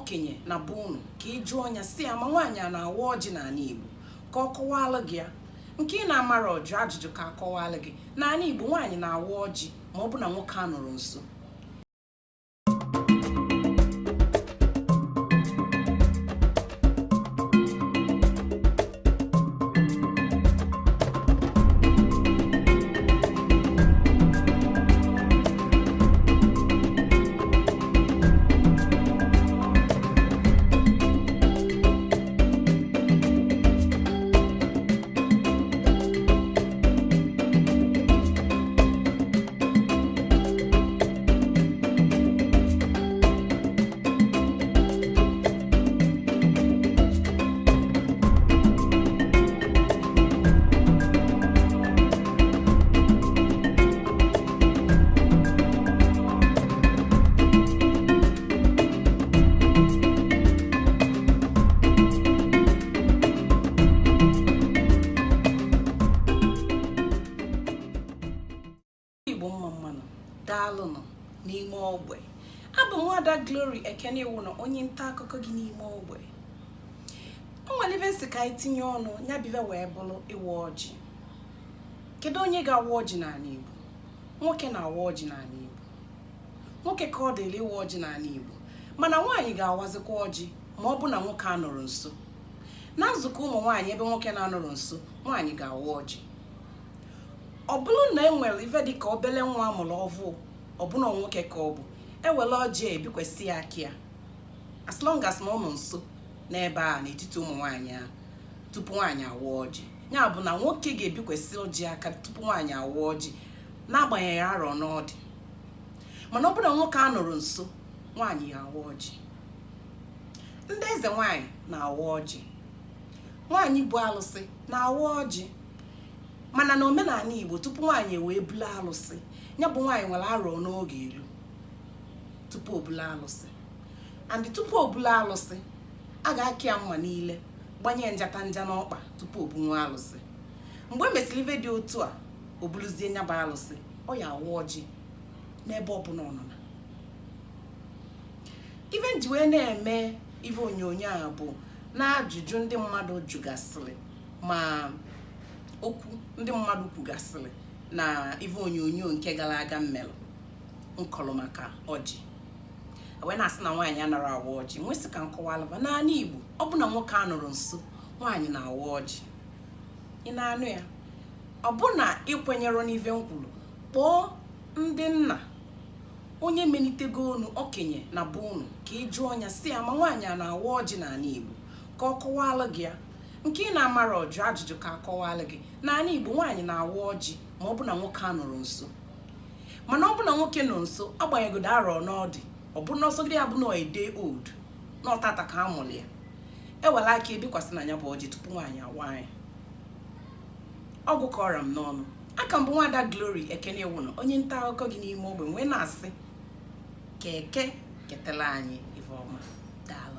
Okenye na be unu ka ị jụọ ya, sị ya ma nwaanyị a na-awa ọjị n'ala Igbo, ka ọ kọwalụ gị ya. Nke ị na-amarọ, jụọ ajụjụ ka akọwalụ gị. N'ala Igbo, nwaanyị na-awa ọjị ma ọ bụ na nwoke anọrọ nso. Igbo, mma mma nụ. Daalụnụ. N'ime ogbe, abụ m Nwada Glory Ekene Iwuno, onye nta akụkọ gị n'ime ogbe. O nwere ife m sị ka anyị tinye ọnụ ya bụ ife wee bụrụ ịwa ọjị. Kedu onye ga-awa ọjị n'ala Igbo? Nwoke na-awa ọjị n'ala Igbo. Nwoke ka ọ dịrị ịwa ọjị n'ala Igbo, mana nwaanyị ga-awazikwa ọjị ma ọ bụ na nwoke anọrọ nso. Na nzukọ ụmụ nwaanyị ebe nwoke na-anọrọ nso, nwaanyị ga-awa ọjị. Ọ bụrụ na e nwere ife dị ka obele nwa amụrụ ọvụụ, ọ bụ na nwoke ka ọ bụ, ewere ọjị ebikwesị ya aka ya, as long as na ọ nọ nso n'ebe a n'etiti ụmụ nwaanyị ahụ tupu nwaanyị awa ọjị. Ya bụ na nwoke ga-ebikwesị ọjị aka tupu nwaanyị awa ọjị, n'agbanyeghị arọ n'ọdị. Mana ọ bụrụ na nwoke anọrọ nso, nwaanyị ya awa ọjị. Ndị eze nwaanyị na-awa ọjị, nwaanyị bụ alụsị na-awa ọjị. Mana na omenala Igbo, tupu nwaanyị wee bulu alụsị, ya bụ nwaanyị nwere arọ n'oge elu tupu o bulu alụsị. And tupu o bulu alụsị, a ga-akị ya mma niile, gbanye njata nja n'ọkpa tupu o bunwe alụsị. Mgbe e mesịrị ife dị otu a, o buluzie nya bụ alụsị, ọ ya awa ọjị n'ebe ọbụla ọ nọ. Na ife nji wee na-eme ife onyonyo a bụ na ajụjụ ndị mmadụ jụgasịrị, ma okwu ndị mmadụ kwugasịrị na ife onyonyo nke gara aga mmelụ nkọlụ maka ọjị, wee na-asị na nwaanyị anara awa ọjị. Nwesị ka nkọwalụba n'ala Igbo, ọ bụ na nwoke anọrọ nso, nwaanyị na-awa ọjị. Ị na-anụ ya? Ọ bụ na ịkwenyere n'ife m kwuru, kpọọ ndị nna, onye melitego onu, okenye na be unu, ka ị jụọ ya, sị ya ma nwaanyị a na-awa ọjị n'ala Igbo, ka ọ kọwalụ gị ya. Nke ị na-amarọ, jụọ ajụjụ ka akọwalụ gị. N'ala Igbo, nwaanyị na-awa ọjị ma ọ bụ na nwoke anọrọ nso. Mana ọ bụ na nwoke nọ nso, agbanyegodo arọ n'ọdị, ọ bụ na ọsọgide ya bụ na a day old, na ọtata ka a mụrụ ya, ewere aka ebikwasị na ya bụ ọjị tupu nwaanyị awa ya. Ọgwụ ka ọra m n'ọnụ. Aka m bụ Nwada Glory Ekene Iwuno, onye nta akụkọ gị n'ime ogbe, wee na-asị ka eke ketela anyị ife ọma. Daalụ.